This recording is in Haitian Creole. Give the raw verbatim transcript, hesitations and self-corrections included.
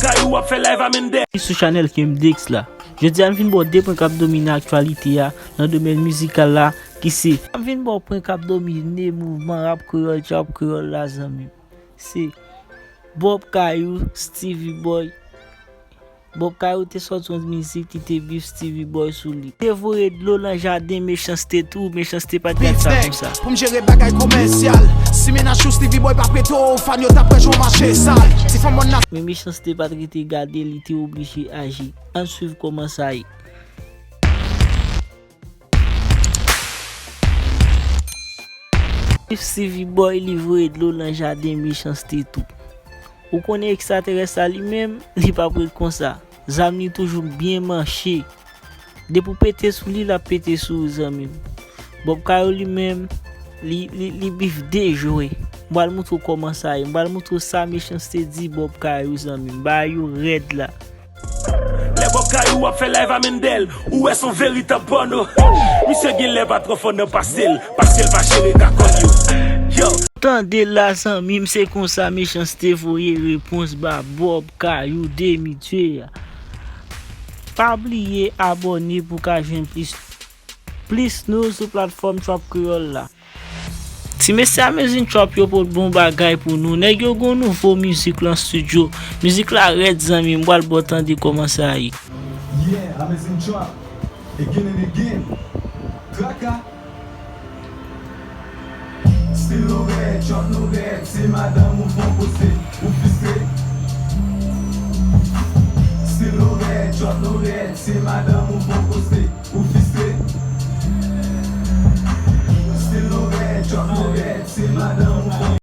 Kayou ap fè live a Mendel. Sou chanèl Kemdex la. Jodi a, m vin ba w de pwen k ap domine aktyalite a nan domèn mizikal la, ki se. M vin ba w pwen k ap domine mouvman rap kreyòl, trap kreyòl la, zanmi m. Se Bob Kayou, Stevie Boy. Bob Kayou te sòti yon mizik, li te bif Stevie Boy sou li. Te voye dlo nan jaden Mechanste tou, Mechanste pa t gad sa konsa. Pou m jere bagay komèsyal. Si mennaj ou Stevie Boy pa prete w, fan yo t ap wè jan w mache sal. Ti fanm mòn nan. Men Mechanste pa t rete gade, li te oblije aji. Ann swiv kòman sa ye. Stevie Boy, li voye dlo nan jaden Mechanste tou. Ou konnen ekstraterès la li menm, li p ap ret konsa. Zam li toujou byen manche. Depi w pete sou li, l ap pete sou ou, zanmi m. Bob Kayou li menm, li, li, li bif de jwe. M pral montre w kòman sa ye. M pral montre w sa Mechanste di Bob Kayou, zanmi m. Bagay yo rèd la. Lè Bob Kayou ap fè live a Mendel, ou wè s on veritab pòno. Misye genlè pa twò fò nan pase l, paske l pa jere kakòn yo. Yo. Tande la, zanmi m, se konsa Mechanste voye repons ba Bob Kayou Demitye a. Pa bliye abòne pou w ka jwenn plis, plis nou sou platfòm Trap Kreyòl la. Ti mesye Amazing Trap yo pot bon bagay pou nou. Nèg yo gon nouvo mizik lan estidyo. Mizik la rèd, zanmi m, m pral ba w tande kòman sa ye. Yeah, Amazing Trap. Again and again. Traka. Still nou rèd, trap nou rèd, se madanm ou fon poste, ou fistre. Still nou rèd, trap nou rèd, se madanm